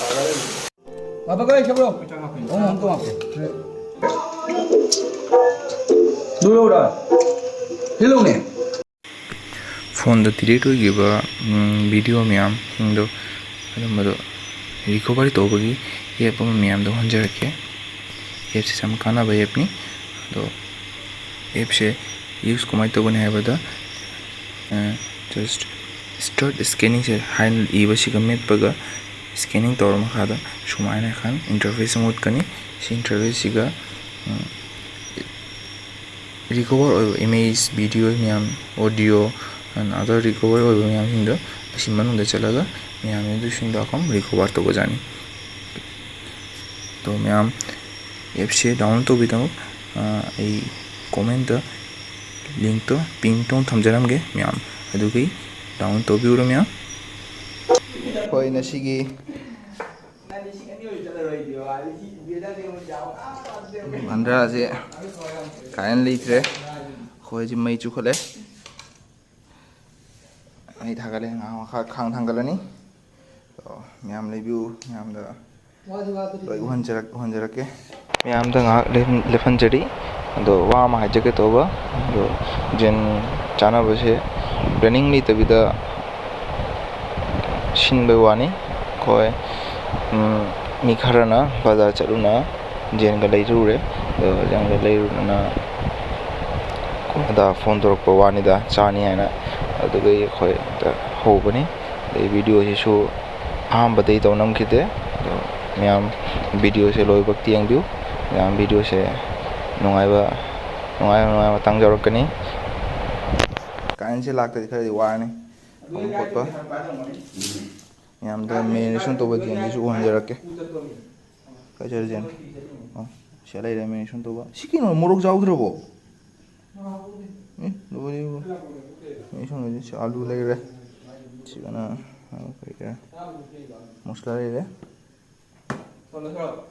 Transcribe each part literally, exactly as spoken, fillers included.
Apa kau yang sebelum? Oh, untuk apa? Dulu dah. Hello ni. ꯐꯣꯟꯗ delete ꯑꯣꯏꯈꯤꯕ video ꯃꯌꯥꯝꯁꯤꯡꯗꯣ ꯑꯗꯨꯝꯕꯗꯣ recover ꯇꯧꯕꯒꯤ app ꯑꯃ ꯃꯌꯥꯝꯗ ꯎꯍꯟꯖꯔꯛꯀꯦ꯫ ꯑꯦꯞꯁꯤꯁꯨ ꯌꯥꯝ ꯀꯥꯟꯅꯕ ꯑꯦꯞꯅꯤ꯫ ꯑꯗꯣ ꯑꯦꯞꯁꯦ ꯌꯨꯁ ꯀꯃꯥꯏꯅ ꯇꯧꯒꯅꯤ ꯍꯥꯏꯕꯗ, just start scanning ꯁꯦ ꯍꯥꯏꯅ ꯏꯕꯁꯤꯒ ꯃꯦꯠꯄꯒ ꯁ꯭ꯀꯦꯅꯤꯡ ꯇꯧꯔ ꯃꯈꯥꯗ ꯁꯨꯃꯥꯏꯅ ꯈꯟ ꯏꯟꯇꯔꯐꯦꯁ ꯑꯃ ꯎꯠꯀꯅꯤ꯫ ꯁꯤ ꯏꯟꯇꯔꯐꯦꯁꯁꯤꯒ ꯔꯤꯀꯣꯚꯔ ꯑꯣꯏꯕ ꯏꯃꯦꯖ, ꯚꯤꯗꯤꯑꯣ ꯃꯌꯥꯝ, ꯑꯣꯗꯤꯑꯣ and other ꯔꯤꯀꯣꯚꯔ ꯑꯣꯏꯕ ꯃꯌꯥꯝꯁꯤꯡꯗꯣ ꯑꯁꯤ ꯃꯅꯨꯡꯗ ꯆꯠꯂꯒ ꯃꯌꯥꯝ ꯑꯗꯨꯁꯤꯡꯗꯣ ꯑꯩꯈꯣꯏ ꯔꯤꯀꯣꯚꯔ ꯇꯧꯕꯖꯥꯠꯅꯤ꯫ ꯑꯗꯣ ꯃꯌꯥꯝ ꯑꯦꯞꯁꯦ ꯗꯥꯎꯟꯂꯣꯗ ꯇꯧꯕꯤꯗꯃꯛ ꯑꯩ ꯀꯣꯃꯦꯟꯇ ꯂꯤꯡꯛꯇꯣ ꯄꯤꯟ ꯇꯧ ꯊꯝꯖꯔꯝꯒꯦ ꯃꯌꯥꯝ, ꯑꯗꯨꯒꯤ ꯗꯥꯎꯟꯂꯣꯗ ꯇꯧꯕꯤꯌꯨꯔꯣ ꯃꯌꯥꯝ꯫ ꯍꯣꯏ, ꯉꯁꯤꯒꯤ ꯕꯟꯗ꯭ꯔꯥꯁꯦ ꯀꯥꯔꯦꯟ ꯂꯩꯇ꯭ꯔꯦ꯫ ꯑꯩꯈꯣꯏꯁꯦ ꯃꯩ ꯆꯨꯈꯠꯂꯦ꯫ ꯃꯩ ꯊꯥꯒꯠꯂꯦ꯫ ꯉꯥꯏꯍꯥꯛ ꯃꯈꯥ ꯈꯥꯡ ꯊꯥꯡꯒꯠꯂꯅꯤ꯫ ꯑꯗꯣ ꯃꯌꯥꯝ ꯂꯩꯕꯤꯌꯨ꯫ ꯃꯌꯥꯝꯗ ꯂꯣꯏ ꯎꯍꯟꯖꯔꯛ-, ꯎꯍꯟꯖꯔꯛꯀꯦ꯫ ꯃꯌꯥꯝꯗ ꯉꯥꯏꯍꯥꯛ ꯂꯦꯞꯍꯟ-, ꯂꯦꯞꯍꯟꯖꯔꯤ꯫ ꯑꯗꯣ ꯋꯥ ꯑꯃ ꯍꯥꯏꯖꯒꯦ ꯇꯧꯕ꯫ ꯑꯗꯣ ꯖꯦꯟ ꯆꯥꯅꯕꯁꯦ planning ꯂꯩꯇꯕꯤꯗ ꯁꯤꯟꯕꯩ ꯋꯥꯅꯤ꯫ ꯑꯩꯈꯣꯏ, ꯎꯝ, ꯃꯤ ꯈꯔꯅ ꯕꯖꯥꯔ ꯆꯠꯂꯨꯅ ꯖꯦꯟꯒ ꯂꯩꯔꯨꯔꯦ꯫ ꯑꯗꯣ ꯖꯦꯟꯒ ꯂꯩꯔꯨꯅ ꯑꯗ ꯐꯣꯟ ꯇꯧꯔꯛꯄ ꯋꯥꯅꯤꯗ, ꯆꯥꯅꯤ ꯍꯥꯏꯅ꯫ ꯑꯗꯨꯒꯤ ꯑꯩꯈꯣꯏ ꯑꯝꯇ ꯍꯧꯕꯅꯤ꯫ ꯑꯗꯩ ꯚꯤꯗꯤꯑꯣꯁꯤꯁꯨ ꯑꯍꯥꯟꯕꯗꯩ ꯇꯧ ꯅꯝꯈꯤꯗꯦ꯫ ꯑꯗꯣ ꯃꯌꯥꯝ ꯚꯤꯗꯤꯑꯣꯁꯦ ꯂꯣꯏꯕꯛꯇꯤ ꯌꯦꯡꯕꯤꯌꯨ꯫ ꯃꯌꯥꯝ ꯚꯤꯗꯤꯑꯣꯁꯦ ꯅꯨꯡꯉꯥꯏꯕ, ꯅꯨꯡꯉꯥꯏꯕ, ꯅꯨꯡꯉꯥꯏꯕ ꯃꯇꯥꯡ ꯌꯧꯔꯛꯀꯅꯤ꯫ ꯀꯥꯔꯦꯟꯁꯦ ꯂꯥꯛꯇ꯭ꯔꯗꯤ ꯈꯔꯗꯤ ꯋꯥꯔꯅꯤ꯫ ꯍꯧꯕ ꯈꯣꯠꯄ꯫ ꯃꯌꯥꯝꯗ ꯃꯦꯔꯤꯅꯦꯁꯟ ꯇꯧꯕ ꯖꯦꯟꯁꯤꯁꯨ ꯎꯍꯟꯖꯔꯛꯀꯦ꯫ ꯀꯥꯏ ꯆꯠꯂꯤ ꯖꯦꯟ? ꯑꯣ, ꯁꯤꯗ ꯂꯩꯔꯦ ꯃꯦꯔꯤꯅꯦꯁꯟ ꯇꯧꯕ꯫ ꯁꯤ ꯀꯩꯅꯣ, ꯃꯣꯔꯣꯛ ꯌꯥꯎꯗ꯭ꯔꯕꯣ? ꯑꯦ, ꯂꯣꯏꯔꯦ, ꯂꯣꯏꯔꯦ꯫ ꯃꯦꯔꯤꯅꯦꯁꯟ ꯂꯣꯏꯔꯦ꯫ ꯁꯤ ꯑꯂꯨ ꯂꯩꯔꯦ꯫ ꯁꯤꯒꯅ, ꯑ, ꯀꯔꯤ ꯀꯔꯤ? ꯃꯁꯂꯥ ꯂꯩꯔꯦ꯫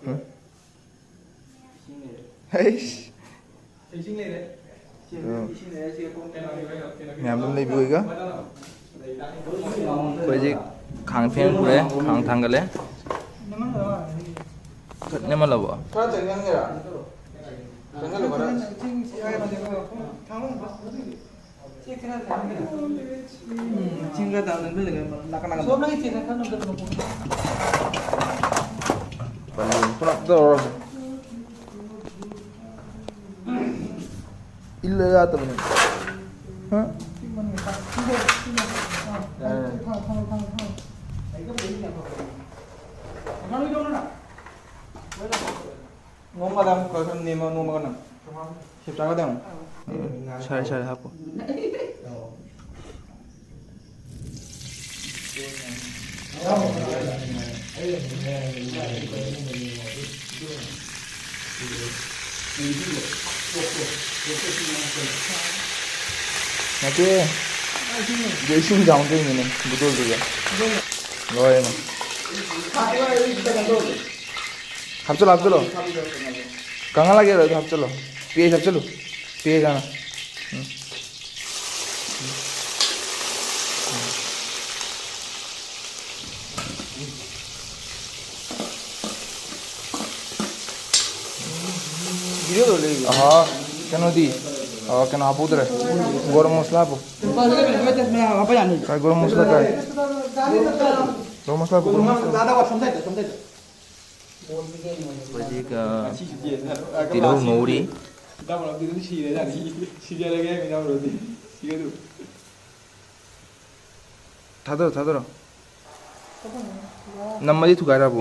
ꯎꯝ꯫ ꯍꯩꯁ꯫ ꯑꯗꯨ ꯃꯌꯥꯝ ꯑꯗꯨꯝ ꯂꯩꯕꯤꯌꯨ ꯑꯩꯒ꯫ ꯑꯩꯈꯣꯏ ꯍꯧꯖꯤꯛ ꯈꯥꯡ ꯐꯦꯡ ꯄꯨꯔꯦ, ꯈꯥꯡ ꯊꯥꯡꯒꯠꯂꯦ꯫ ꯈꯠꯅꯃꯜꯂꯕꯣ? ꯈꯔ ꯆꯪꯁꯤꯟꯒꯦꯔꯥ? ꯆꯪꯁꯤꯜꯂꯨ ꯈꯔ꯫ ꯎꯝ, ꯏꯁꯤꯡ ꯈꯔ ꯇꯥꯅ ꯅꯥꯀꯟ ꯅꯥꯀꯟ꯫ ꯄꯨꯂꯞ ꯇꯧꯔꯣ꯫ ꯏꯜꯂ ꯌꯥꯗꯕꯅꯦ꯫ ꯍꯥ? ꯌꯥꯔꯦ꯫ ꯅꯣꯡꯃꯗ ꯑꯃꯨꯛ ꯈꯔ ꯈꯔ ꯅꯦꯝꯃ ꯅꯣꯡꯃꯒꯅ ꯁꯦꯞ ꯆꯥꯒꯗꯕꯅꯤ꯫ ꯁꯥꯔꯦ, ꯁꯥꯔꯦ, ꯍꯥꯞꯄꯣ꯫ ꯅꯠꯇꯦ꯫ ꯑꯗꯨ ꯏꯁꯤꯡ ꯌꯥꯎꯗꯣꯏꯅꯤꯅꯦ, ꯕꯣꯇꯜꯗꯨꯗ꯫ ꯂꯣꯏꯔꯦꯅꯦ꯫ ꯍꯥꯞꯆꯜꯂꯣ, ꯍꯥꯞꯆꯜꯂꯣ꯫ ꯀꯪꯍꯜꯂꯒꯦ ꯑꯗꯨ ꯍꯥꯞꯆꯜꯂꯣ꯫ ꯄꯦꯁ ꯍꯥꯞꯆꯜꯂꯨ꯫ ꯄꯦꯁ ꯍꯥꯟꯅ꯫ ꯎꯝ꯫ ꯑꯍꯥ, ꯀꯩꯅꯣꯗꯤ? ꯑ, ꯀꯩꯅꯣ ꯍꯥꯞꯄꯧꯗ꯭ꯔꯦ꯫ ꯒꯔꯝ ꯃꯁꯂꯥ ꯍꯥꯞꯄꯣ꯫ ꯀꯥꯏ ꯒꯔꯝ ꯃꯁꯂꯥ ꯀꯥꯏ? ꯒꯔꯝ ꯃꯁꯂꯥ ꯍꯥꯞꯄꯣ, ꯒꯔꯝ ꯃꯁꯂꯥ꯫ ꯍꯧꯖꯤꯛ, ꯑ, ꯇꯤꯜꯍꯧ ꯉꯧꯔꯤ꯫ ꯊꯥꯗꯔꯣ, ꯊꯥꯗꯔꯣ꯫ ꯅꯝꯃꯗꯤ ꯊꯨꯒꯥꯏꯔꯕꯣ?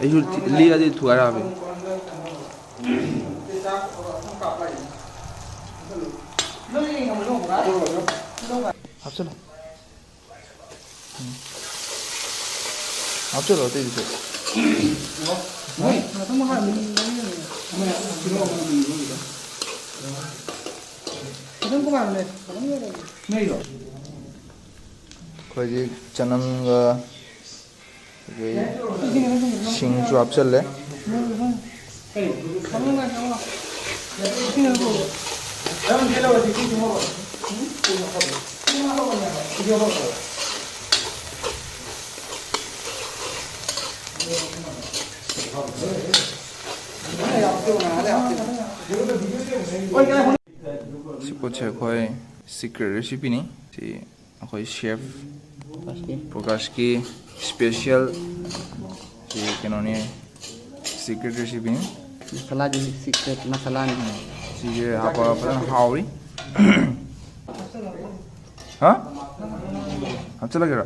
ꯑꯩꯁꯨ ꯊꯤ-, ꯂꯤꯔꯗꯤ ꯊꯨꯒꯥꯏꯔꯛꯑꯕ꯫ ꯍꯥꯞꯆꯜꯂꯣ꯫ ꯎꯝ꯫ ꯍꯥꯞꯆꯜꯂꯣ ꯑꯇꯩꯗꯨꯁꯨ꯫ ꯑꯩꯈꯣꯏꯒꯤ ꯆꯅꯝꯒ ꯑꯗꯒꯤ ꯁꯤꯡꯁꯨ ꯍꯥꯞꯆꯜꯂꯦ꯫ ꯁꯤ ꯄꯣꯠꯁꯦ ꯑꯩꯈꯣꯏ ꯁꯤꯀ꯭ꯔꯦꯠ ꯔꯦꯁꯤꯄꯤꯅꯤ꯫ ꯁꯤ ꯑꯩꯈꯣꯏ ꯁꯦꯐ ꯄ꯭ꯔꯀꯥꯁꯀꯤ ꯁ꯭ꯄꯦꯁꯤꯌꯦꯜ ꯁꯤ ꯀꯩꯅꯣꯅꯤ, ꯁꯤꯀ꯭ꯔꯦꯠ ꯔꯦꯁꯤꯄꯤꯅꯤ꯫ ꯃꯁꯥꯂꯥꯗꯤ ꯁꯤꯀ꯭ꯔꯦꯠ ꯃꯁꯥꯂꯥꯅꯤ꯫ ꯁꯤꯁꯦ ꯍꯥꯞꯄꯒ ꯐꯖꯅ ꯍꯥꯎꯔꯤ꯫ ꯍꯥ? ꯍꯥꯞꯆꯤꯜꯂꯒꯦꯔꯣ?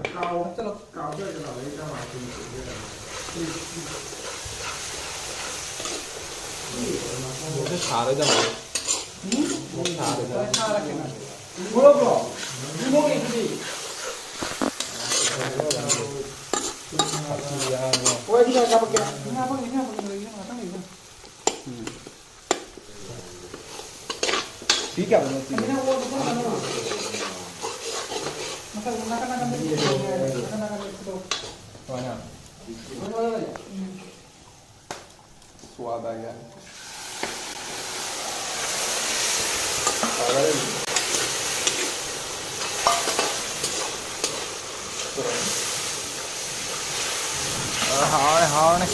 स्वाद आ गया। ꯍꯥꯎꯔꯦ, ꯍꯥꯎꯔꯦ꯫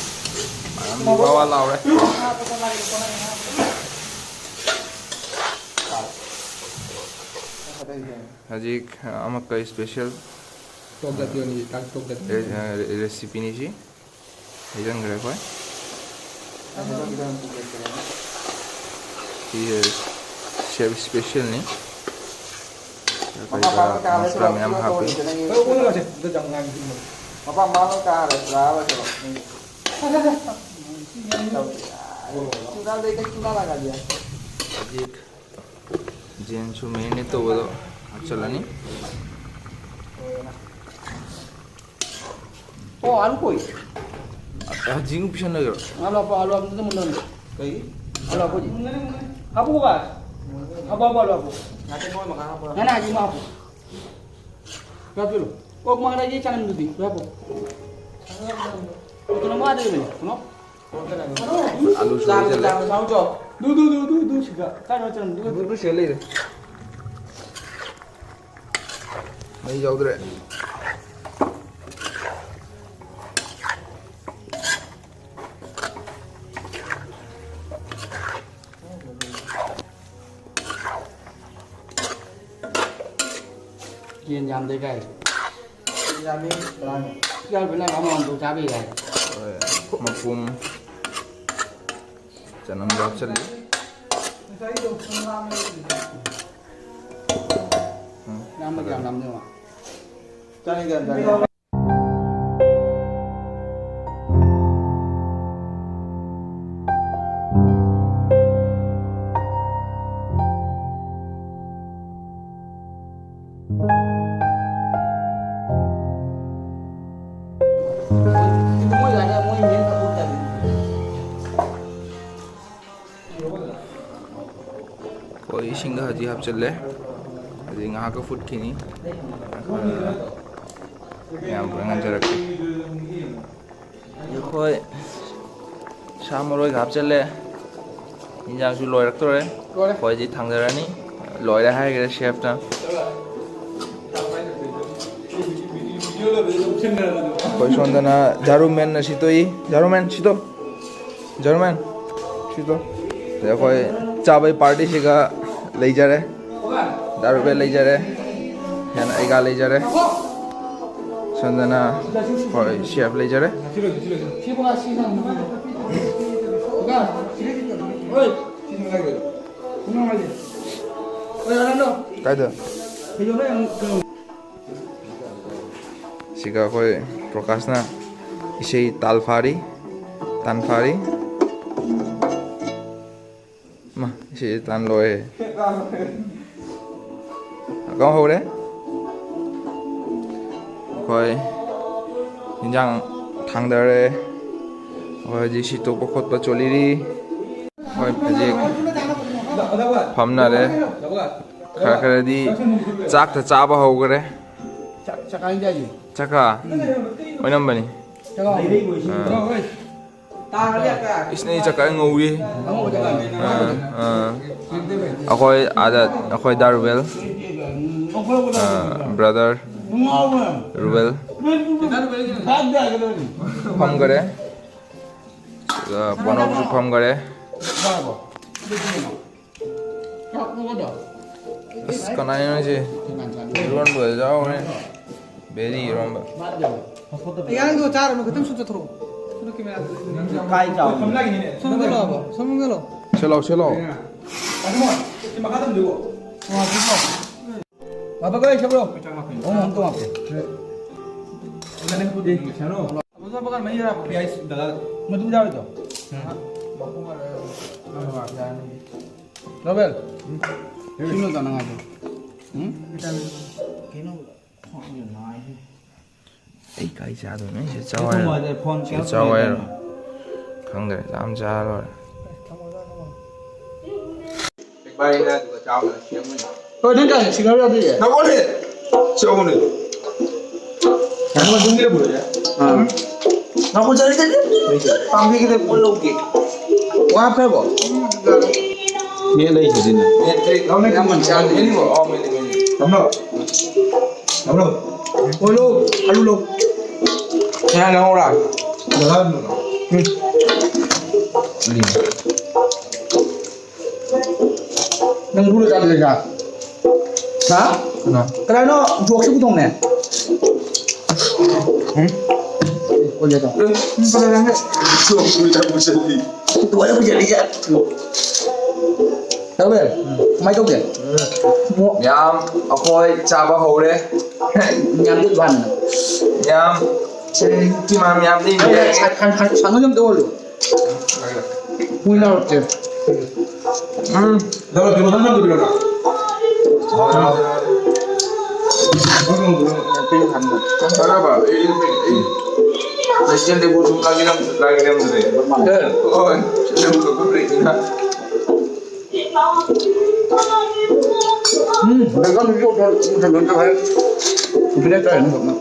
ꯃꯌꯥꯝ ꯕꯥ ꯕꯥ ꯂꯥꯎꯔꯦ꯫ ꯍꯧꯖꯤꯛ ꯑꯃꯛꯀ ꯏꯁꯄꯦꯁꯦꯜ ꯇꯣꯛ ꯖꯥꯇꯤ ꯑꯣꯏꯅ ꯇꯥꯛ ꯇꯣꯛ ꯖꯥꯇꯤ꯫ ꯔꯦ-, ꯑ, ꯔꯦ-, ꯔꯦꯁꯤꯄꯤꯅꯤ ꯁꯤ꯫ ꯍꯩꯖꯤꯟꯈ꯭ꯔꯦ ꯑꯩꯈꯣꯏ꯫ ꯁꯤꯁꯦ ꯁꯦꯐ ꯏꯁꯄꯦꯁꯦꯜꯅꯤ꯫ ꯀꯔꯤ ꯀꯔꯥ ꯃꯁꯂꯥ ꯃꯌꯥꯝ ꯍꯥꯞꯄꯤ꯫ ꯃꯄꯥ ꯃꯥꯡꯂꯣꯝ ꯀꯥꯔ ꯄꯨꯔꯥ ꯂꯣꯏꯁꯤꯜꯂꯣ꯫ ꯆꯨꯅꯥ ꯂꯩ, ꯆꯨꯅꯥ ꯂꯥꯛꯀꯅꯤ꯫ ꯍꯧꯖꯤꯛ ꯖꯦꯟꯁꯨ ꯃꯦꯔꯤꯅꯦꯠ ꯇꯧꯕꯗꯣ ꯍꯥꯞꯆꯤꯜꯂꯅꯤ꯫ ꯑꯣ, ꯑꯥꯂꯨ ꯀꯣꯏ꯫ ꯑ, ꯖꯤꯡ ꯄꯤꯁꯟꯂꯒꯦꯔꯣ? ꯑꯥꯂꯨ ꯍꯥꯞꯄꯣ, ꯑꯥꯂꯨ ꯍꯥꯞꯄꯗꯨꯗ ꯃꯨꯜꯂꯝꯅꯤ꯫ ꯀꯩꯒꯤ? ꯑꯥꯂꯨ ꯍꯥꯞꯄꯣ ꯍꯧꯖꯤꯛ꯫ ꯍꯥꯞꯄꯣ ꯕꯥ꯫ ꯍꯥꯞꯄꯣ, ꯍꯥꯞꯄꯣ, ꯑꯥꯂꯨ ꯍꯥꯞꯄꯣ꯫ ꯉꯥꯛꯇꯪ ꯃꯣꯏ ꯃꯈꯥ ꯍꯥꯞꯄꯣ꯫ ꯅꯪ ꯍꯥꯏꯁꯤ ꯑꯃ ꯍꯥꯞꯄꯣ꯫ ꯍꯥꯞꯆꯤꯜꯂꯨ꯫ ꯑꯣꯛ ꯃꯈꯥꯗꯒꯤ ꯆꯅꯝꯗꯨꯗꯤ ꯍꯥꯞꯄꯣ꯫ ꯀꯩꯅꯣ ꯃꯥꯗꯤ ꯂꯩꯕꯅꯤ, ꯀꯩꯅꯣ? ꯑꯥꯂꯨꯁꯨ ꯂꯩꯁꯤꯜꯂꯦ꯫ ꯗꯨ, ꯗꯨ, ꯗꯨ, ꯗꯨ, ꯗꯨ, ꯁꯤꯗ꯫ ꯀꯥꯏꯗꯅꯣ ꯆꯅꯝꯗꯨ? ꯗꯨ, ꯗꯨ ꯁꯤꯗ ꯂꯩꯔꯦ꯫ ꯃꯍꯤ ꯌꯥꯎꯗ꯭ꯔꯦ꯫ ꯌꯦꯟ ꯌꯥꯝꯗꯦ ꯀꯥꯏ꯫ ꯌꯥꯝꯃꯤ, ꯇꯔꯥꯅꯤ꯫ ꯌꯥꯎꯗꯅ ꯑꯃꯃꯝꯗꯣ ꯆꯥꯕ ꯌꯥꯏ꯫ ꯍꯣꯏ, ꯃꯄꯨꯝ ꯆꯅꯝꯁꯨ ꯍꯥꯞꯆꯜꯂꯤ꯫ ꯎꯝ, ꯌꯥꯝꯕ ꯀꯌꯥꯝ ꯌꯥꯝꯗꯣꯏꯅꯣ? ꯆꯥꯅꯤꯡꯗꯦ, ꯆꯥꯅꯤꯡꯗꯦ꯫ ꯑꯩꯈꯣꯏ ꯏꯁꯤꯡꯗ ꯍꯧꯖꯤꯛ ꯍꯥꯞꯆꯤꯜꯂꯦ꯫ ꯍꯧꯖꯤꯛ ꯉꯥꯏꯍꯥꯛꯀ ꯐꯨꯠꯈꯤꯅꯤ꯫ ꯃꯌꯥꯝ ꯄꯨꯔ ꯉꯥꯟꯖꯔꯛꯀꯦ꯫ ꯑꯩꯈꯣꯏ ꯁꯥ ꯃꯔꯣꯏꯒ ꯍꯥꯞꯆꯤꯜꯂꯦ꯫ ꯏꯟꯖꯥꯡꯁꯨ ꯂꯣꯏꯔꯛꯇꯣꯔꯦ꯫ ꯂꯣꯏꯔꯦ꯫ ꯑꯩꯈꯣꯏ ꯍꯧꯖꯤꯛ ꯊꯥꯡꯗꯔꯅꯤ꯫ ꯂꯣꯏꯔꯦ ꯍꯥꯏꯈ꯭ꯔꯦ ꯆꯦꯐꯅ꯫ ꯑꯩꯈꯣꯏ ꯁꯣꯝꯗꯅ ꯖꯥꯔꯨ ꯃꯦꯟꯅ ꯁꯤꯠꯇꯣꯛꯏ꯫ ꯖꯥꯔꯨ ꯃꯦꯟ ꯁꯤꯠꯇꯣꯛ꯫ ꯖꯔꯃꯟ, ꯁꯤꯗꯣ꯫ ꯁꯤꯗꯣ꯫ ꯑꯗꯩ ꯑꯩꯈꯣꯏ ꯆꯥꯕꯩ ꯄꯥꯔꯇꯤꯁꯤꯒ ꯂꯩꯖꯔꯦ꯫ ꯗꯥꯔꯨꯕꯦ ꯂꯩꯖꯔꯦ꯫ ꯍꯦꯟꯅ ꯑꯩꯒ ꯂꯩꯖꯔꯦ꯫ ꯁꯣꯝꯗꯅ ꯑꯩꯈꯣꯏ ꯆꯦꯐ ꯂꯩꯖꯔꯦ꯫ ꯀꯥꯏꯗ? ꯁꯤꯒ ꯑꯩꯈꯣꯏ ꯄ꯭ꯔꯀꯥꯁꯅ ꯏꯁꯩ ꯇꯥꯜ ꯐꯥꯔꯤ, ꯇꯥꯟ ꯐꯥꯔꯤ꯫ ꯃꯥ, ꯏꯁꯩ ꯇꯥꯟ ꯂꯣꯏꯔꯦ꯫ ꯀꯝ ꯍꯧꯔꯦ? ꯑꯩꯈꯣꯏ ꯏꯟꯖꯥꯡ ꯊꯥꯡꯗꯔꯦ꯫ ꯑꯩꯈꯣꯏ ꯍꯧꯖꯤꯛ ꯁꯤ ꯇꯣꯛꯄ ꯈꯣꯠꯄ ꯆꯣꯜꯂꯤꯔꯤ꯫ ꯑꯩꯈꯣꯏ ꯍꯧꯖꯤꯛ ꯐꯝꯅꯔꯦ꯫ ꯈꯔ ꯈꯔꯗꯤ ꯆꯥꯛꯇ ꯆꯥꯕ ꯍꯧꯈ꯭ꯔꯦ꯫ ꯆꯥꯛ-, ꯆꯥꯛꯀꯥꯏ ꯆꯥꯏꯌꯦ꯫ ꯆꯥꯛꯀꯥ? ꯎꯝ꯫ ꯑꯣꯏꯅꯝꯕꯅꯤ꯫ ꯆꯥꯛꯀꯥ꯫ ꯑꯥ꯫ ꯇꯥꯔꯒ ꯏꯁꯅ ꯑꯩ ꯆꯥꯛꯀꯥꯏ ꯉꯧꯏ꯫ ꯑꯉꯧꯕ ꯆꯥꯛꯀꯥꯏ꯫ ꯑꯥ, ꯑꯥ꯫ ꯑꯩꯈꯣꯏ ꯑꯥꯗ, ꯑꯩꯈꯣꯏ ꯗꯥ ꯔꯨꯕꯦꯜ, ꯑꯥ, ꯕ꯭ꯔꯗꯔ ꯔꯨꯕꯦꯜ ꯐꯝꯈꯔꯦ꯫ ꯑꯗꯨꯒ ꯄꯣꯅꯣꯞꯁꯨ ꯐꯝꯈꯔꯦ꯫ ꯑꯁ, ꯀꯅꯥꯅꯣ ꯍꯥꯏꯁꯦ? ꯏꯔꯣꯟꯕ ꯌꯥꯎꯔꯦ꯫ ꯕꯦꯔꯤ ꯏꯔꯣꯟꯕ꯫ ꯑꯩ ꯑꯉꯥꯡꯗꯣ ꯆꯥꯔꯅꯨ, ꯈꯤꯇꯪ ꯁꯨꯝ ꯆꯠꯊꯣꯔꯛꯑꯣ꯫ ꯁꯣꯝꯗ ꯀꯦꯃꯦꯔꯥ꯫ ꯀꯥꯏ ꯆꯥꯎꯅꯤ? ꯁꯣꯝꯗ ꯂꯥꯛꯑꯣꯕ, ꯁꯣꯝꯗ ꯂꯥꯛꯑꯣ꯫ ꯁꯤ ꯂꯥꯛꯑꯣ, ꯁꯤ ꯂꯥꯛꯑꯣ꯫ ꯁꯤ ꯃꯈꯥ ꯊꯝꯕꯤꯌꯣ꯫ ꯕꯥꯕꯥ ꯀꯥꯏ ꯆꯠꯄ꯭ꯔꯣ? ꯑꯣ, ꯑꯝꯇ ꯂꯥꯛꯀꯦ꯫ ꯃꯗꯨ ꯌꯥꯔꯣꯏꯗ꯭ꯔꯣ? ꯔꯣꯕꯦꯜ, ꯁꯤꯅꯣ ꯆꯥꯅꯉꯥꯏꯗꯣ꯫ ꯎꯝ? ꯑꯩ ꯀꯥꯏ ꯆꯥꯗꯣꯏꯅꯣ? ꯑꯩ ꯁꯤ ꯆꯥꯎ ꯍꯥꯏꯔꯣ? ꯁꯤ ꯆꯥꯎ ꯍꯥꯏꯔꯣ? ꯈꯪꯗ꯭ꯔꯦ, ꯆꯥꯝ ꯆꯥ ꯂꯣꯏꯔꯦ꯫ ꯍꯣꯏ, ꯅꯪ ꯀꯥꯏꯗ ꯁꯤꯡꯍꯥꯔ ꯌꯥꯎꯗ꯭ꯔꯤꯒꯦ? ꯅꯪꯉꯣꯟꯗ ꯆꯧꯅꯦ꯫ ꯅꯪꯉꯣꯟꯗ ꯑꯗꯨꯝ ꯄꯤꯔꯛꯄ꯭ꯔꯣ, ꯏꯌꯥ? ꯑꯥ꯫ ꯅꯪꯉꯣꯟꯗ ꯆꯠꯂꯤꯗꯦ꯫ ꯄꯥꯝꯕꯤꯒꯤꯗ ꯄꯣꯠ ꯂꯧꯒꯦ꯫ ꯋꯥ ꯐꯔꯕꯣ? ꯃꯦꯠ ꯂꯩꯁꯤꯗꯤꯅꯦ꯫ ꯃꯦꯠ ꯂꯩ꯫ ꯅꯪ ꯌꯥꯝ ꯃꯟ ꯆꯥꯗꯦ꯫ ꯃꯦꯠꯂꯤꯕꯣ? ꯑꯣ, ꯃꯦꯠꯂꯤ, ꯃꯦꯠꯂꯤ꯫ ꯊꯝꯂꯣ꯫ ꯊꯝꯂꯣ꯫ ꯑꯣꯏ ꯂꯧ, ꯑꯂꯨ ꯂꯧ꯫ ꯉꯥ ꯉꯧꯔꯥ? ꯗꯗꯥ ꯑꯗꯨꯝ ꯂꯧ꯫ ꯎꯝ꯫ ꯅꯪ ꯔꯨꯔ ꯆꯥꯗ꯭ꯔꯦ ꯆꯥ? ꯍꯥ? ꯀꯅꯥ? ꯀꯅꯥꯅꯣ ꯖꯣꯛꯁꯤ ꯄꯨꯊꯣꯛꯅꯦ? ꯎꯝ? ꯑꯦ, ꯀꯣꯏꯂꯦ ꯇꯧ꯫ ꯖꯣꯛ ꯄꯨꯊꯣꯛ ꯄꯨꯊꯣꯛ꯫ ꯄꯨꯊꯣꯛꯑꯦ, ꯄꯨꯊꯣꯛꯑꯦ꯫ ꯇꯧꯋꯦ? ꯎꯝ꯫ ꯀꯃꯥꯏ ꯇꯧꯒꯦ? ꯎꯝ꯫ ꯃꯣ- ꯃꯌꯥꯝ ꯑꯩꯈꯣꯏ ꯆꯥꯕ ꯍꯧꯔꯦ꯫ ꯃꯌꯥꯝꯗꯤ ꯚꯥꯟꯅ꯫ ꯃꯌꯥꯝ ꯁꯦ ꯃꯌꯥꯝꯗꯤ ꯑꯩ ꯁꯥ-, ꯁꯥ-, ꯁꯥ-, ꯁꯥꯟꯅ ꯑꯝꯇ ꯑꯣꯜꯂꯨ꯫ ꯃꯣꯏ ꯂꯥꯎꯔꯛꯀꯦ꯫ ꯎꯝ꯫ ꯂꯧꯔꯛꯀꯦ, ꯃꯊꯪ ꯅꯪ ꯄꯨꯕꯤꯔꯣ꯫ ꯍꯣꯏ, ꯍꯣꯏ, ꯍꯣꯏ꯫ ꯅꯪ ꯆꯥꯔꯕ? ꯑꯩ, ꯑꯩ, ꯑꯩ president ꯗꯤ ꯚꯣꯠ ꯁꯨꯝ ꯂꯥꯛꯅꯤꯡꯉꯝ-, ꯂꯥꯛꯅꯤꯡꯉꯝꯗ꯭ꯔꯦ꯫ ꯍꯣꯏ, ꯁꯤꯗ ꯑꯃꯨꯛ ꯀꯛꯊꯠꯈ꯭ꯔꯦ꯫ ꯎꯝ, ꯕꯦꯒꯝ ꯌꯣꯠ ꯌꯣꯠ ꯌꯣꯠ ꯌꯣꯠ ꯍꯥꯏ꯫ ꯕ꯭ꯔꯦꯛ ꯇꯥꯏ ꯍꯥꯏꯅ ꯐꯖꯅ꯫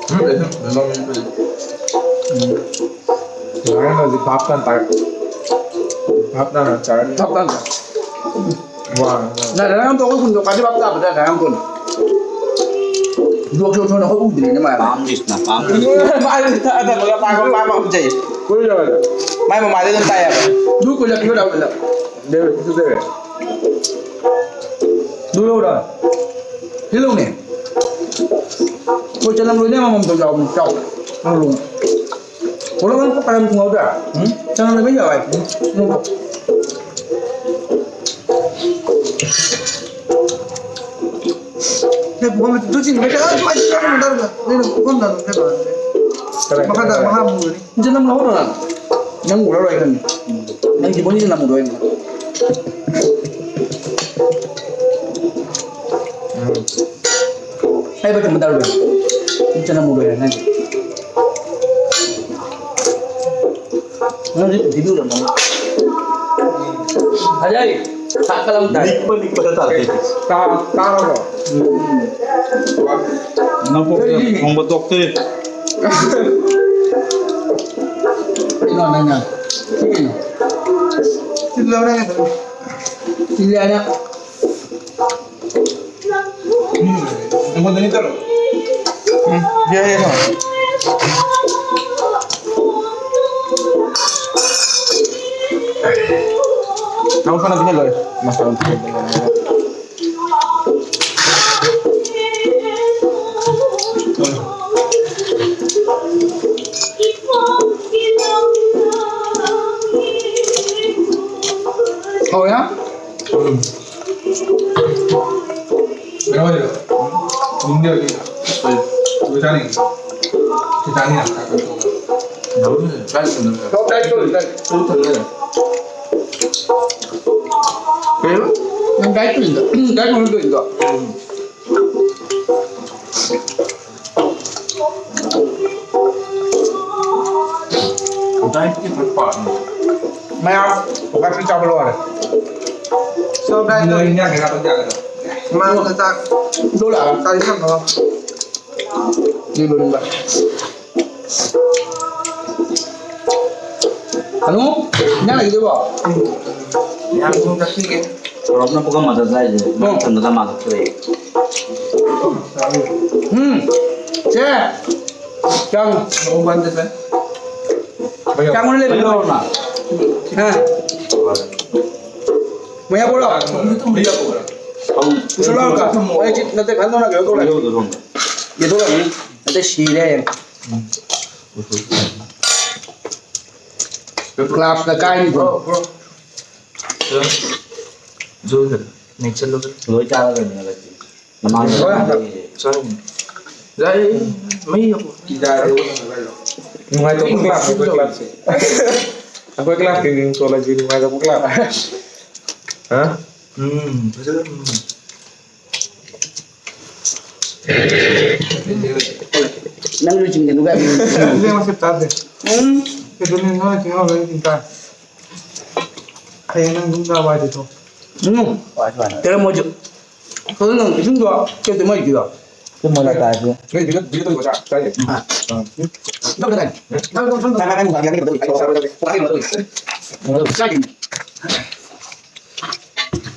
ꯎꯝ, ꯕꯦꯒꯝ ꯌꯣꯠ ꯌꯣꯠ꯫ ꯎꯝ꯫ ꯉꯔꯥꯡ ꯍꯧꯖꯤꯛ ꯚꯥꯞ ꯇꯥꯅ ꯇꯥꯏ꯫ ꯚꯥꯞ ꯇꯥꯅ ꯆꯥꯔꯅꯤ꯫ ꯚꯥꯞ ꯇꯥꯅ ꯇꯥꯏ꯫ ꯋꯥ꯫ ꯅ ꯔꯥꯡ ꯇꯧꯕ ꯈꯨꯟꯗꯣ ꯀꯥꯖꯤ ꯚꯥꯞ ꯇꯥꯕꯗ ꯔꯥꯡ ꯈꯨꯟ꯫ ꯌꯣꯠ ꯌꯣꯠ ꯌꯣꯠ ꯑꯩꯈꯣꯏ ꯎꯗ꯭ꯔꯤꯅꯦ ꯃꯥ꯫ ꯄꯥꯝꯗ꯭ꯔꯤꯁꯤꯅ ꯄꯥꯝꯗ꯭ꯔꯤꯁꯤꯅ꯫ ꯃꯥ ꯑꯗꯨꯝ ꯊꯛꯑ ꯊꯛꯑꯒ ꯃꯥ ꯃꯥ ꯄꯥꯝꯖꯩ꯫ ꯀꯣꯏ ꯌꯥꯔꯣꯏꯗ꯫ ꯃꯥꯏ ꯃꯃꯥꯗꯩ ꯑꯗꯨꯝ ꯇꯥꯏ ꯍꯥꯏꯕ꯫ ꯂꯨ ꯀꯣꯏꯂꯥ ꯄꯤꯌꯣ ꯂꯥꯎ ꯀꯣꯏꯂꯥ꯫ ꯂꯩꯔꯦ, ꯁꯤꯁꯨ ꯂꯩꯔꯦ꯫ ꯂꯨ ꯂꯧꯔ? ꯁꯤ ꯂꯧꯅꯦ꯫ ꯍꯣꯏ, ꯆꯅꯝ ꯂꯣꯏꯅ ꯑꯃꯃꯝꯗ ꯌꯥꯎꯕꯅꯤ, ꯆꯥꯎ꯫ ꯂꯧ, ꯂꯧ꯫ ꯄꯨꯂꯞ ꯑꯃ ꯄꯥꯏꯔꯝ ꯊꯨꯡꯍꯧꯗ꯭ꯔꯥ? ꯎꯝ? ꯆꯅꯝ ꯂꯣꯏ ꯌꯥꯎꯋꯦ꯫ ꯎꯝ, ꯂꯧ꯫ ꯅꯣꯏ ꯄꯨꯈꯝ ꯃꯆꯨ ꯆꯤꯡꯕ ꯀꯩꯅꯣ ꯑꯗꯨꯃꯥꯏꯅ ꯆꯞ ꯃꯥꯟꯅꯗꯕꯗꯣ꯫ ꯅꯣꯏꯅ ꯄꯨꯈꯝꯗ ꯑꯗꯨꯝ ꯀꯩꯅꯣ꯫ ꯀꯗꯥꯏ, ꯃꯈꯥꯗ, ꯀꯗꯥꯏ? ꯃꯈꯥ ꯃꯨꯔꯅꯤ꯫ ꯏꯟꯖꯤꯟ ꯑꯃ ꯂꯧꯍꯧꯔꯣ ꯅꯪ꯫ ꯅꯪ ꯎꯔꯔꯣꯏ ꯈꯪꯉꯤ꯫ ꯅꯪ ꯗꯤꯕꯣꯟ ꯏꯟꯖꯤꯟ ꯑꯃ ꯎꯔꯣꯏ꯫ ꯎꯝ꯫ ꯑꯩ ꯕꯇꯟ ꯃꯨꯊꯠꯂꯨꯔꯦ꯫ ꯏꯟꯖꯤꯟ ꯑꯃ ꯎꯔꯣꯏ ꯅꯪ꯫ ꯅꯪꯗꯤ ꯄꯨꯟꯁꯤꯗꯤ ꯎꯔꯝꯃꯔꯣꯏ꯫ ꯐꯖꯩ꯫ ꯁꯥꯠꯀꯠꯂꯝꯗꯥꯏ꯫ ꯅꯤꯛꯄ ꯅꯤꯛꯄꯗ ꯇꯥꯔꯛꯑꯦ꯫ ꯇꯥ-, ꯇꯥꯔꯕꯣ? ꯎꯝ꯫ ꯅꯕꯨꯛ ꯀꯔꯤ? ꯊꯣꯡꯕ ꯇꯣꯛꯇꯦ꯫ ꯀꯩꯅꯣ ꯅꯪꯅ? ꯁꯤ ꯀꯩꯅꯣ? ꯊꯤꯜꯂꯣ ꯅꯪ ꯑꯗꯨꯝ꯫ ꯊꯤꯜꯂꯦ ꯍꯥꯏꯅ꯫ ꯎꯝ, ꯑꯩꯉꯣꯟꯗ ꯅꯠꯇ꯭ꯔꯣ? ꯎꯝ, ꯌꯥꯏ, ꯌꯥꯏ, ꯌꯥꯏ꯫ ꯅꯪ ꯐꯅ ꯄꯤꯁꯜꯂꯣꯏ꯫ ꯃꯁꯥ ꯍꯥꯎꯋꯦ, ꯍꯥ? ꯎꯝ꯫ ꯀꯩꯅꯣ ꯑꯣꯏꯔꯤꯔꯣ? ꯎꯝ? ꯅꯤꯡꯗꯦ ꯑꯣꯏꯗꯣꯏꯔꯣ? ꯍꯣꯏ꯫ ꯆꯥꯅꯤꯡꯉꯤ꯫ ꯁꯤ ꯆꯥꯅꯤꯡꯉꯤ꯫ ꯅꯪ ꯗꯥꯏꯠ ꯇꯧꯔꯤꯗꯣ? ꯀꯩꯕ? ꯅꯪ ꯗꯥꯏꯠ ꯇꯧꯔꯤꯗꯣ? ꯗꯥꯏꯠ ꯃꯅꯨꯡ ꯇꯧꯔꯤꯗꯣ? ꯎꯝ꯫ ꯗꯥꯏꯠꯀꯤ ꯐꯖ ꯄꯥꯔꯅꯤ꯫ ꯃꯌꯥꯝ ꯀꯣꯐꯤ ꯆꯥꯕ ꯂꯣꯏꯔꯦ꯫ ꯆꯥꯛ ꯗꯥꯏꯠ ꯅꯣꯏ ꯇꯧꯔꯤ꯫ ꯏꯟꯖꯥꯡ ꯀꯩꯀꯥ ꯇꯧ ꯌꯥꯒꯗ꯭ꯔꯣ? ꯃꯥꯡꯗ ꯆꯥꯛ꯫ ꯂꯣꯏ ꯂꯥꯛꯑꯕ? ꯆꯥꯛ ꯏꯟꯖꯥꯡ ꯊꯣꯡꯉꯣ꯫ ꯁꯤ ꯂꯣꯏꯔꯦ꯫ ꯍꯜꯂꯣ? ꯏꯟꯖꯥꯡ ꯂꯩꯒꯗꯕꯣ? ꯃꯌꯥꯝ ꯁꯨꯝ ꯆꯠꯈꯤꯒꯦ꯫ ꯁꯧꯔꯞꯅ ꯄꯨꯈꯝ ꯃꯊꯛꯇ ꯍꯥꯏꯁꯦ, ꯃꯥ ꯎꯝ꯫ ꯃꯊꯟꯇ ꯃꯥꯜꯂꯛꯇ꯭ꯔꯦ꯫ ꯎꯝ꯫ ꯆꯦ꯫ ꯆꯪ꯫ ꯆꯪꯉꯨꯅꯦ, ꯂꯩꯕꯤꯔꯣ꯫ ꯍꯥ꯫ ꯃꯌꯥ ꯄꯣꯔꯣ꯫ ꯄꯨꯁꯜꯂꯛꯑꯣ꯫ ꯑꯩ ꯆꯤꯞ ꯅꯠꯇꯦ, ꯀꯩꯅꯣ ꯇꯧꯔꯒꯦ, ꯇꯧꯔꯒꯦ꯫ ꯌꯦꯊꯣꯛꯑꯝꯅꯤ꯫ ꯅꯠꯇꯦ, ꯁꯤꯔꯦ ꯍꯌꯦꯡ꯫ ꯀ꯭ꯂꯥꯁꯇ ꯀꯥꯏꯅꯤꯀꯣ꯫ ꯂꯣꯏ ꯆꯥꯔꯗꯕꯅꯤ ꯍꯟꯗꯛꯇꯤ꯫ ꯃꯃꯥꯡꯗ ꯍꯣꯏ꯫ ꯆꯥꯔꯤꯅꯤ꯫ ꯌꯥꯏ, ꯃꯩ ꯌꯥꯎꯕ꯫ ꯅꯨꯡꯉꯥꯏꯇꯕ ꯀ꯭ꯂꯥꯁ, ꯑꯩꯈꯣꯏ ꯀ꯭ꯂꯥꯁꯁꯦ꯫ ꯑꯩꯈꯣꯏ ꯀ꯭ꯂꯥꯁꯀꯤ ꯃꯤꯡ ꯊꯣꯜꯂꯁꯤ, ꯅꯨꯡꯉꯥꯏꯇꯕ ꯀ꯭ꯂꯥꯁ꯫ ꯍꯥ? ꯎꯝ, ꯐꯖꯅ, ꯎꯝ꯫ ꯅꯪ ꯂꯣꯏꯁꯤꯟꯒꯅꯨ ꯀꯥꯏ꯫ ꯏꯟꯖꯥꯡ ꯃꯁꯛ ꯇꯥꯗꯦ꯫ ꯎꯝ꯫ ꯀꯩꯗꯧꯅꯤ? ꯅꯪꯅ ꯊꯤꯡꯍꯧꯔꯦ, ꯑꯩ ꯊꯤꯡ ꯇꯥꯔꯦ꯫ ꯍꯌꯦꯡ ꯅꯪ ꯑꯗꯨꯝ ꯆꯥꯕ ꯍꯥꯏꯗꯨꯗꯣ꯫ ꯎꯝ꯫ ꯇꯦꯔꯦ ꯃꯣꯏꯁꯨ꯫ ꯍꯧꯖꯤꯛ ꯅꯪ ꯏꯁꯤꯡꯗꯣ ꯀꯩ ꯃꯣꯏꯒꯤꯗꯣ? ꯁꯤ ꯃꯣꯏꯅ ꯇꯥꯔꯁꯤ꯫ ꯅꯣꯏ ꯚꯤꯗꯤꯑꯣ, ꯚꯤꯗꯤꯑꯣ ꯇꯧꯕ ꯆꯥꯛ ꯆꯥꯏꯅꯦ꯫ ꯑꯥ꯫ ꯎꯝ꯫ ꯇꯧꯗꯦ, ꯇꯧꯗꯦ꯫ ꯅꯪ, ꯅꯪ, ꯅꯪ, ꯅꯪ, ꯅꯪ, ꯅꯪ, ꯅꯪ,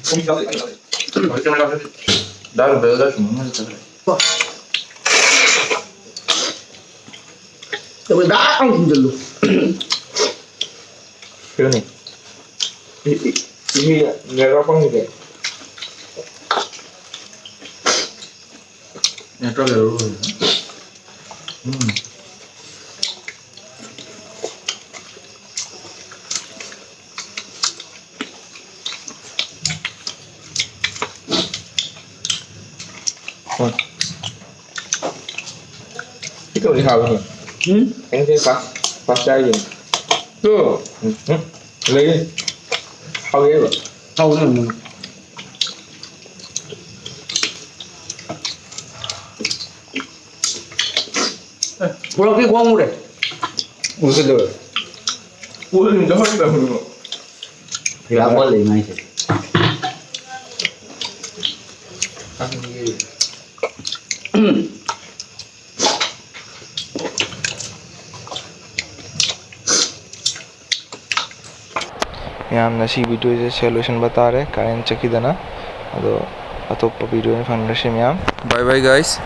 ꯅꯪ, ꯅꯪ, ꯅꯪ꯫ ꯗꯥ ꯔꯨꯕꯦꯜꯗ ꯁꯨꯝ ꯍꯪꯉꯒ ꯆꯠꯈ꯭ꯔꯦ꯫ ꯇꯧꯋꯦ, ꯗꯥꯛ ꯑꯃ ꯊꯤꯟꯖꯜꯂꯨ꯫ ꯀꯩꯅꯣꯅꯦ? E-, E-, E-, network ꯄꯪꯉꯤꯁꯦ꯫ Network ꯂꯩꯔꯨꯔꯣ꯫ ꯎꯝ꯫ ꯍꯣꯏ꯫ ꯁꯤ ꯇꯧꯔꯗꯤ ꯍꯥꯎꯋꯤꯅꯦ꯫ ꯎꯝ? ꯑꯩꯅ ꯉꯁꯥꯏ ꯄꯥꯁ, ꯄꯥꯁ ꯆꯥꯔꯤꯁꯦ꯫ ꯇꯨ꯫ ꯎꯝ, ꯎꯝ꯫ ꯂꯩꯌꯦ꯫ ꯍꯥꯎꯋꯦꯕ꯫ ꯍꯥꯎꯋꯦ, ꯎꯝ꯫ ꯑꯦ, ꯄꯨꯔꯛꯀꯦ ꯈꯣꯡꯉꯨꯔꯦ꯫ ꯎꯁꯤꯜꯂꯨꯔꯦ꯫ ꯎꯁꯤꯜꯂꯨꯔꯦ꯫ ꯍꯤꯗꯥꯛ ꯑꯣꯜꯂꯦ ꯏꯃꯥꯏꯁꯦ꯫ ꯃꯌꯥꯝꯅ ꯁꯤ ꯚꯤꯗꯤꯑꯣꯁꯦ ꯁꯦ ꯂꯣꯏꯁꯤꯟꯕ ꯇꯥꯔꯦ, ꯀꯔꯦꯟ ꯆꯠꯈꯤꯗꯅ꯫ ꯑꯗꯣ ꯑꯇꯣꯞꯄ ꯚꯤꯗꯤꯑꯣ ꯑꯣꯏꯅ ꯐꯪꯅꯔꯁꯤ ꯃꯌꯥꯝ꯫ Bye bye guys꯫